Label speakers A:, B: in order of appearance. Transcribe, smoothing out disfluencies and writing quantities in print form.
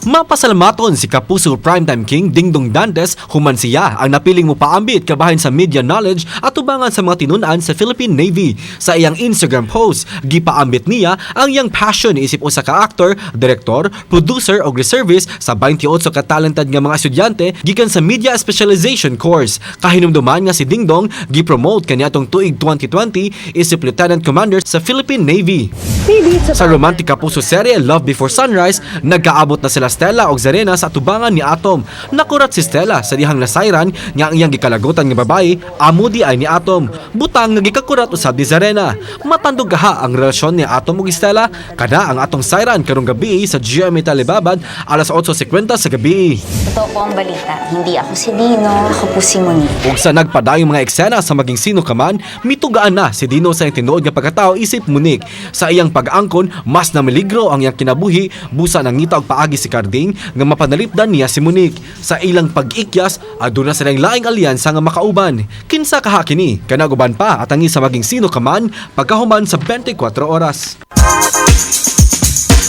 A: Mapasalamaton si Kapuso Primetime King Dingdong Dantes human siya ang napiling mopaambit kabahin sa media knowledge at tubangan sa mga tinun-an sa Philippine Navy. Sa iyang Instagram post, gipaambit niya ang iyang passion isip usa ka actor, director, producer og reservist sa 28 ka talented nga mga estudyante gikan sa Media Specialization course. Kahinumduman nga si Dingdong gipromote kaniadtong tuig 2020 isip Lieutenant Commander sa Philippine Navy.
B: Maybe it's
A: Sa romantic Kapuso serye Love Before Sunrise, nagkaabot na sila Stella og Zarena sa atubangan ni Atom. Nakurat si Stella sa dihang nasayran nga ang iyang gikalagutan nga babae amo diay ni Atom. Butang nga gikakurat usab ni Zarena. Matandog kaha ang relasyon ni Atom ug Stella kada ang atong sayran karong gabi sa GMA Telebabad alas 8:50 sa gabi.
C: Totoo po ang balita. Hindi ako si Dino, ako po si Monique.
A: Ug sa nagpadayong mga eksena sa Maging Sino Ka Man, mitugaan na si Dino sa iyang tinuod nga pagkatao isip Monique. Sa iyang pag-angkon, mas namiligro ang iyang kinabuhi busa nangita og paagi si Carding nga mapanalipdan niya si Monique. Sa ilang pag-ikyas, aduna silang laing alyansa nga makauban. Kinsa kaha kini? Kanang uban pa atangi sa Maging Sino Ka Man pagkahuman sa 24 Oras.